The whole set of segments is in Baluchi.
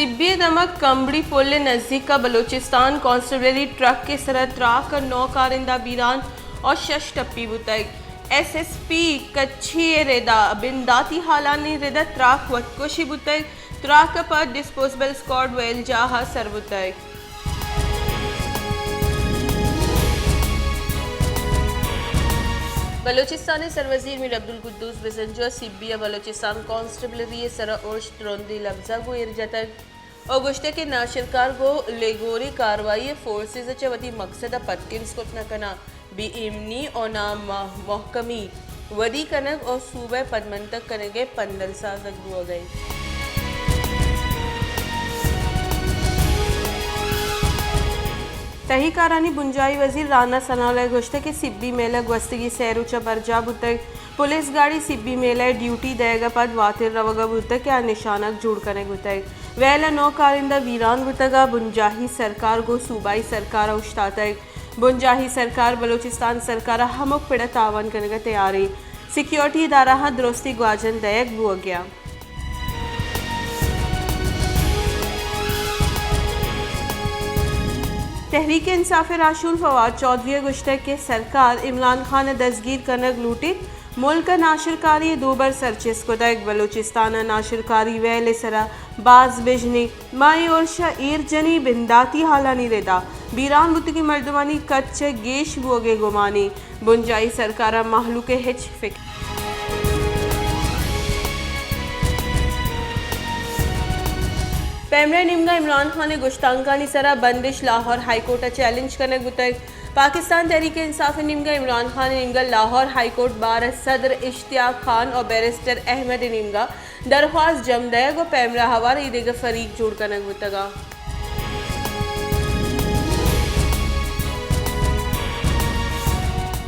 سبی ءِ دمگ کمبڑی پل ءِ نزیک ءَ بلوچستان کانسٹیبلری ٹرک ءِ سرا تراک ءَ نو کارندہ بیران ءُ شش ٹپی بوتگ۔ ایس ایس پی کچھی ءِ ردا بنداتی حالانی ردا تراک وتکشی بوتگ۔ تراک ءَ پد ڈسپوزیبل اسکواڈ ویل جاہ ءَ سر بوتگ۔ بلوچستان ءِ سروزیر میر عبدالقدوس بزنجو ءَ سبی ءَ بلوچستان کانسٹیبلری ءِ سرا ارش ترندیں لبزاں گوں ایر جتگ ءُ گوشتگ کہ ناشرکار گوں لیگوری کاروائی ءَ فورسز ءَ چہ وتی مقصد ءَ پدکنز کت نہ کناں، بے ایمنی ءُ نامحکمی ودی کنگ ءُ صوبہ ءِ پدمنتگ کنگ ءِ پندل سازگ بوگ ءَ انت۔ تہی کارانی بنجاہی وزیر رانا ثناء اللہ ءَ گوشتگ کہ سبی میلہ گوستگیں سئے روچ ءَ برجاہ بوتگ۔ پولیس گاڑی سبی میلہ ءَ ڈیوٹی دئیگ ءَ پد واتر روگ ءَ بوتگ کہ آ نشانگ جوڑ کنگ بوتگ۔ ویل ءَ نو کارندہ بیران بوتگ ءُ بنجاہی سرکار گوں صوبائی سرکار ءَ اوشتاتگ۔ بنجاہی سرکار بلوچستان سرکار ءَ ہمک پڑ ءَ تعاون کنگ ءَ تیار انت۔ سیکیورٹی ادارہاں درستیں گواجن دئیگ بوگ ءَ انت۔ تحریک انصاف ءِ راہشون فواد چوہدری ءَ گوشتگ کہ سرکار عمران خان ءَ دزگیر کنگ لوٹیت، ملک ءَ ناشرکاری ءِ دوبر سرچست کتگ، بلوچستان ءَ ناشرکاری ویل ءِ سرا باز بژن ایں۔ ما اے ارش ءَ ایر جن ایں، بنداتی حالانی ردا بیران بوتگیں مردمانی کچ ءَ گیش بوگ ءِ گمان ایں۔ بنجاہی سرکار ءَ مہلوک ءِ ہچ فکر۔ پیمرا ءِ نیمگ ءَ عمران خان ءِ گشتانکانی سرا بندش لاہور ہائی کورٹ ءَ چیلنج کنگ بوتگ۔ پاکستان تحریک انصاف ءِ نیمگ ءَ عمران خان ءِ نیمگ ءَ لاہور ہائی کورٹ بار ءَ صدر اشتیاق خان ءُ بیرسٹر احمد ءِ نیمگ ءَ درخواست جم دئیگ ءُ پیمرا ہوار اے دگہ فریق جوڑ کنگ بوتگ اَنت۔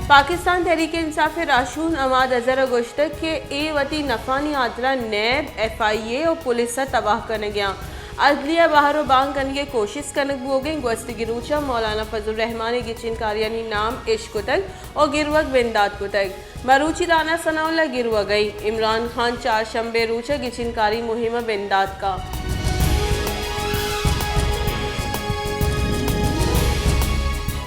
پاکستان تحریک انصاف ءِ راہشون عماد اظہر ءَ گوشتگ کہ اے وتی نفعانی ہاترا نیب، ایف آئی اے ءُ پولیس ءَ تباہ کنگ ءَ اَنت۔ عدلیہ بہر ءُ بانگ کنگ ءِ کوشست کنگ بوگ ءَ اِنت۔ گوستگیں روچ ءَ مولانا فضل الرحمان ءِ گچین کاریانی نام اش کتگ ءُ گروک بندات کتگ۔ مروچی رانا ثناء اللہ گروگ ءَ اِنت۔ عمران خان چارشنبے ءِ روچ ءَ گچین کاری مہم ءَ بندات کاں۔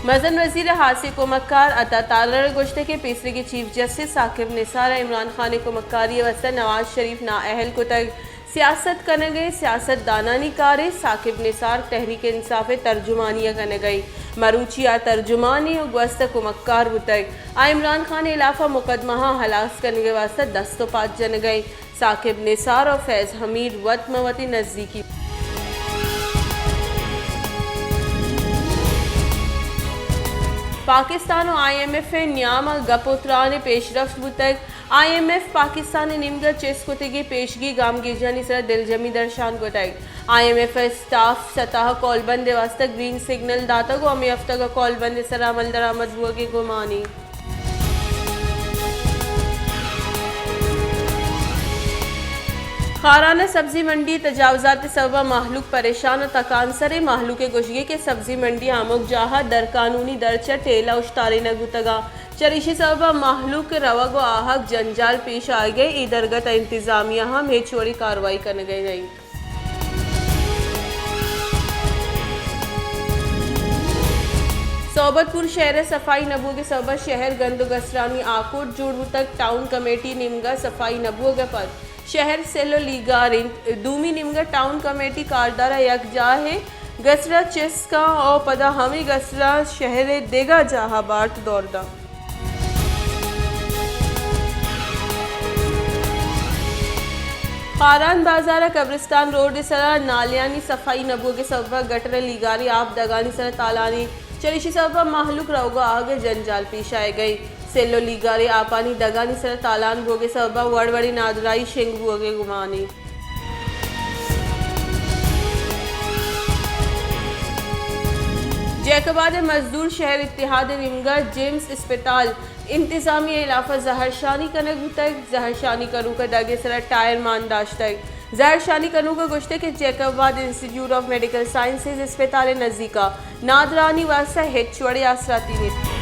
مزن وزیر ءِ ہاسیں کمکار عطا تارڑ ءَ گوشتگ کہ پیسریگیں چیف جسٹس ثاقب نثار ءَ عمران خان ءِ کمکاری ءِ واستہ نواز شریف نااہل کتگ۔ سیاست کنگ ءِ سیاست دانانی کارے۔ ثاقب نثار تحریک انصاف ءِ ترجمانی ءَ کنگ ءَ اِنت۔ مروچی آ ترجمان اِنت ءُ گوست ءَ کمکار بوتگ۔ آ عمران خان ءِ ہلاف ءَ مقدمہاں ہلاس کنگ ءِ واستہ دست ءُ پاد جنگ ءَ اِنت۔ ثاقب نثار ءُ فیض حمید وت ماں وتی نزیکی۔ پاکستان ءُ آئی ایم ایف ءِ نیام ءَ گپ ءُ تران ءِ پیشرفت بوتگ۔ آئی ایم ایف پاکستان ءِ نیمگ ءَ چست کتگیں پیشگی گامگیجانی سرا دلجمی درشان کتگ۔ آئی ایم ایف ءَ اسٹاف سطح ءَ کولبند ءِ واستہ گرین سگنل داتگ ءُ ہمے ہفتگ ءَ کولبند ءِ سرا عمل درآمد بوگ ءِ گمان اِنت۔ خاران ءِ سبزی منڈی ءَ تجاوزات ءِ سبب ءَ مہلوک پریشان ءُ تکانسر اِنت۔ مہلوک ءِ گوشگ اِنت کہ سبزی منڈی ءِ ہمک جاہ ءَ درقانونی درچ ءَ ٹیلہ اوشتارینگ بوتگ اَنت۔ چریشی سبب ءَ مہلوک ءِ روگ ءُ آہگ جنجال پیش آیگ ءَ اِنت۔ اے درگت ءَ انتظامیہ ہم ہچ وڑیں کاروائی کنگ ءَ نہ اِنت۔ صحبت پور شہر ءِ صفائی نہ بوگ ءِ سبب ءَ شہر گند ءُ گسرانی آکوٹ جوڑ بوتگ۔ ٹاؤن کمیٹی ءِ نیمگ ءَ صفائی نہ بوگ ءَ پد شہر سل ءُ لیگار اِنت۔ دومی نیمگ ءَ ٹاؤن کمیٹی کاردار ءَ یک جاہے گسر ءَ چست کاں ءُ پدا ہمے گسر ءَ شہر ءِ دگہ جاہ ءَ بارت دور داں۔ خاران بازار ءَ قبرستان روڈ ءِ سرا نالیانی صفائی نہ بوگ ءِ سبب ءَ گٹر ءِ لیگاری آپ دگانی سرا تالان اِنت۔ چریشی سبب ءَ مہلوک روگ ءُ آہگ ءَ جنجال پیش آیگ ءَ اِنت۔ سل ءُ لیگاریں آپانی دگانی سرا تالان بوگ ءِ سبب ءَ وڑ وڑیں نادراہی شنگ بوگ ءِ گمان اِنت۔ جیکب آباد ءِ مزدور شہر اتحاد ءِ نیمگ ءَ جیمز اسپتال انتظامیہ ءِ ہلاف ءَ زہرشانی کنگ بوتگ۔ زہرشانی کنوک ءَ دگ ءِ سرا ٹائر مان داشتگ۔ زہرشانی کنوک ءَ گوشتگ کہ جیکب آباد انسٹیٹیوٹ آف میڈیکل سائنسز اسپتال ءِ نزیک ءَ نادراہانی واستہ ہچ وڑیں آسراتی نیست۔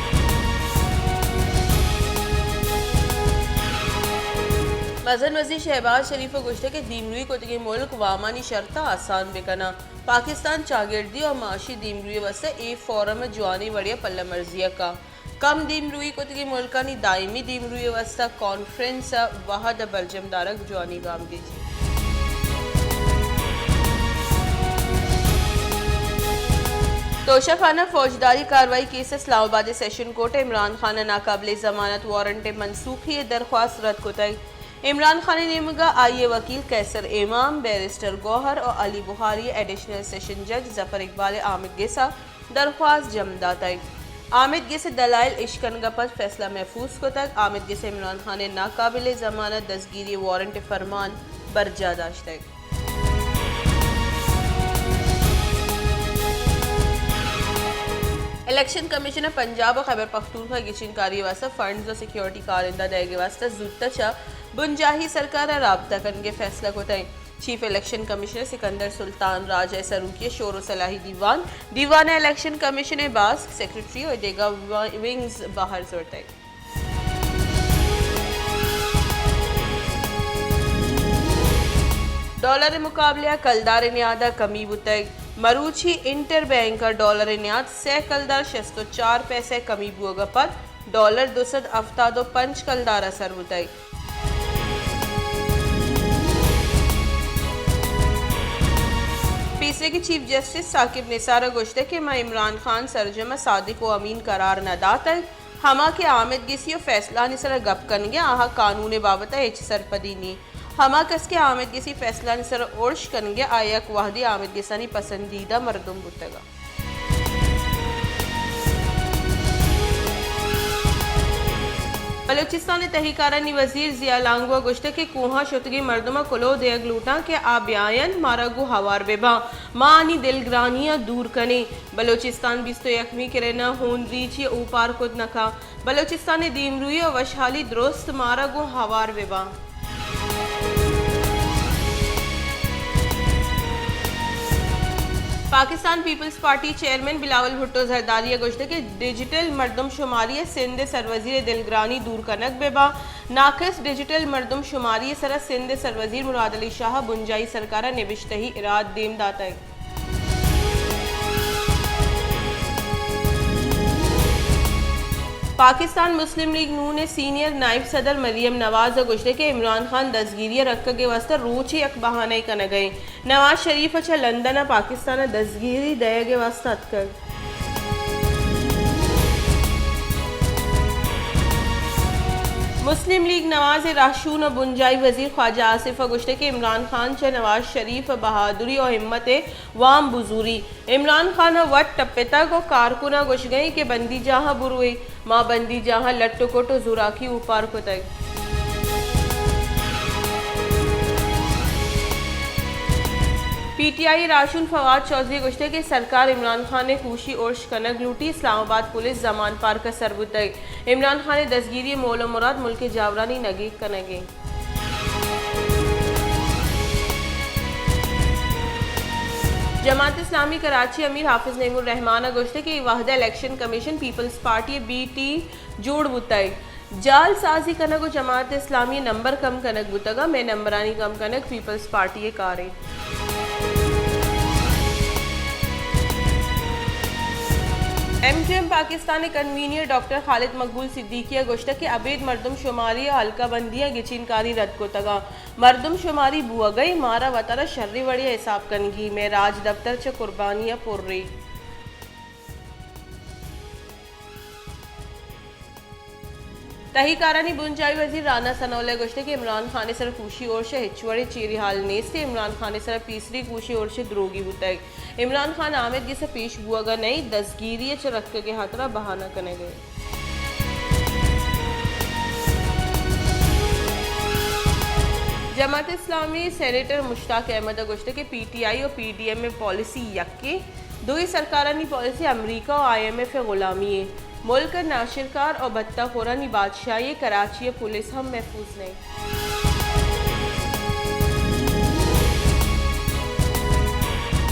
مزن وزیر شہباز شریف ءَ گوشتگ کہ دیمروئی کتگیں ملک وامانی شرط ءَ آسان بہ کناں، پاکستان چاگردی ءُ معاشی دیمروئی ءِ واستہ اے فورم ءَ جوانیں وڑے ءَ پلہ مرزی ءَ کاں۔ کم دیمروئی کتگیں ملکانی دائمی دیمروئی ءِ واستہ کانفرنس ءِ وھد ءَ برجم دارگ جوانیں گامگیجے۔ توشہ خانہ فوجداری کاروائی کیس ءَ اسلام آباد ءِ سیشن کورٹ ءَ عمران خان ءِ ناقابل ضمانت وارنٹ ءِ منسوخی ءِ درخواست رد کتگ۔ عمران خان ءِ نیمگ ءَ آئی ءِ وکیل قیصر امام، بیرسٹر گوہر ءُ علی بخاری ءُ ایڈیشنل سیشن جج ظفر اقبال ءَ آمید گس ءَ درخواست جم داتگ۔ آمید گس ءِ دلائل اش کنگ ءَ پد فیصلہ محفوظ کتگ۔ آمید گس ءَ عمران خان ءِ ناقابل ضمانت دزگیری وارنٹ ءِ فرمان برجاہ داشتگ۔ الیکشن کمیشن ءَ پنجاب ءُ خیبر پختونخوا ءَ گچین کاری ءِ واستہ فنڈز ءُ سیکیورٹی کارندہ دئیگ ءِ واستہ زوت ءَ چہ بنجاہی سرکار ءَ رابطہ کنگ ءِ فیصلہ کتگ۔ چیف الیکشن کمشنر سکندر سلطان راج ءِ سروکی ءَ شور ءُ صلاحی دیوان، دیوان ءَ الیکشن کمیشن ءِ باسک، سیکرٹری ءُ دگہ ونگز بہر زرتگ۔ ڈالر ءِ مقابلہ ءَ کلدار ءِ نیاد ءَ کمی بوتگ۔ مروچی انٹر بینک ءَ ڈالر ءِ نیاد سئے کلدار شست ءُ چار پیسہ کمی بوگ ءَ پد ڈالر دو سد ہفتاد ءُ پنچ کلدار ءَ سر بوتگ۔ پیسریگیں چیف جسٹس ثاقب نثار ءَ گوشتگ کہ ما عمران خان سرجم ءَ صادق ءُ امین قرار نہ داتگ۔ ہما کہ آمید گسی ءُ فیصلہانی سر ءَ گپ کنگ ءَ، آہاں قانون ءِ بابت ءَ ہچ سرپدی نی۔ ہما کس کہ آمید گسی فیصلہانی سر ءَ ارش کنگ ءَ، آ یک وہدے آمید گسانی پسندیدہ مردم بوتگ۔ بلوچستان ءِ تہی کارانی وزیر ضیاء لانگو ءَ گوشتگ کہ کوہاں شتگیں مردماں کلوہ دیگ لوٹاں کہ آ بیاینت، مارا گوں ہوار بہ باں، ما آنی دلگرانی ءَ دور کنیں۔ بلوچستان بیست ءُ یکمی کرن ءَ ہون ریچی ءَ اوپار کت نہ کاں۔ بلوچستان ءِ دیمروئی ءُ وشحالی درست مارا گوں ہوار بہ باں۔ Pakistan peoples party chairman Bilawal Bhutto Zardari ءَ گوشتگ کہ ڈیجیٹل مردم شماری ءَ سندھ ءِ سروزیر ءِ دلگرانی دور کنگ بہ باں۔ ناقص ڈیجیٹل مردم شماری ءِ سر ءَ سندھ ءِ سروزیر مراد علی شاہ ءَ بنجاہی سرکار ءَ نبشتہی اراد دیم داتگ۔ پاکستان مسلم لیگ نون ءِ سینئر نائب صدر مریم نواز ءَ گوشتگ کہ عمران خان دزگیری ءَ رکگ ءِ واستہ روچے یک بہانہ ئے کنگ ءَ انت۔ نواز شریف ءَ چہ لندن ءَ پاکستان ءَ دزگیری دئیگ ءِ واستہ اتکگ۔ مسلم لیگ نواز ءِ راہشون ءُ بنجاہی وزیر خواجہ آصف ءَ گوشتگ کہ عمران خان چہ نواز شریف ءِ بہادری ءُ ہمت ءِ وام بزوری۔ عمران خان ءَ وت ٹپتگ ءُ کارکن ءَ گوشگ ءَ انت کہ بندی جاہ ءَ بروئے، ما بندی جاہ ءَ لٹ ءُ کٹ ءُ زوراکی اوپار کتگ۔ پی ٹی آئی ءِ راہشون فواد چوہدری ءَ گوشتگ کہ سرکار عمران خان ءِ کوشی ارش کنگ لوٹی، اسلام آباد پولیس زمان پارک ءَ سر بوتگ۔ عمران خان ءِ دزگیری ءِ مول ءُ مراد ملک ءِ جاورانی نگیگ کنگ انت۔ جماعت اسلامی کراچی ءِ امیر حافظ نعیم الرحمان ءَ گوشتگ کہ اے وہد ءَ الیکشن کمیشن پیپلز پارٹی ءِ بی ٹیم جوڑ بوتگ۔ جعل سازی کنگ ءُ جماعت اسلامی ءِ نمبر کم کنگ بوتگ ءُ مئے نمبرانی کم کنگ پیپلز پارٹی ءِ کار انت۔ ایم کیو ایم پاکستان ءِ کنوینر ڈاکٹر خالد مقبول صدیقی ءَ گوشتگ کہ ابید مردم شماری ءُ حلقہ بندی ءَ گچین کاری رد کتگ ءُ مردم شماری بوگ ءَ، مارا وتارا شریں وڑے ءَ حساب کنگی، مئے راج دپتر چہ قربانی ءَ پر انت۔ تہی کارانی بنجاہی وزیر رانا ثناء اللہ ءَ گوشتگ کہ عمران خان ءِ سر ءَ کوشی ارش ءِ ہچ وڑیں چیری حال نیست، عمران خان ءِ سر ءَ پیسری کوشی ارش ءِ دروگی بوتگ۔ عمران خان آمید گس ءَ پیش بوگ ءَ نہ انت، دزگیری ءِ چہ رکگ ءِ ہاترا بہانہ کنگ ءَ انت۔ جماعت اسلامی ءِ سینیٹر مشتاق احمد ءَ گوشتگ کہ پی ٹی آئی ءُ پی ڈی ایم ءِ پالیسی یکے، دوئیں سرکارانی پالیسی امریکہ ءُ آئی ایم ایف ءِ غلامی انت۔ ملک ءِ ناشرکار ءُ بھتہ خورانی بادشاہی ءَ کراچی ءِ پولیس ہم محفوظ نہ انت۔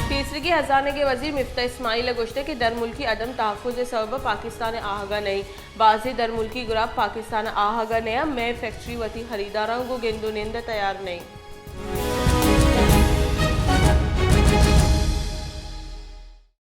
پیسری خزانگ ءِ وزیر مفتاح اسماعیل ءَ گوشتگ کہ درملکی عدم تحفظ ءِ سبب ءَ پاکستان ءِ آھگ ءَ نہ اِنت، بازیں درملکی گراک پاکستان ءِ آھگ ءَ نہ اَنت، مئے فیکٹری وتی خریداراں گوں گند ءُ نند ءَ تیار نہ اَنت۔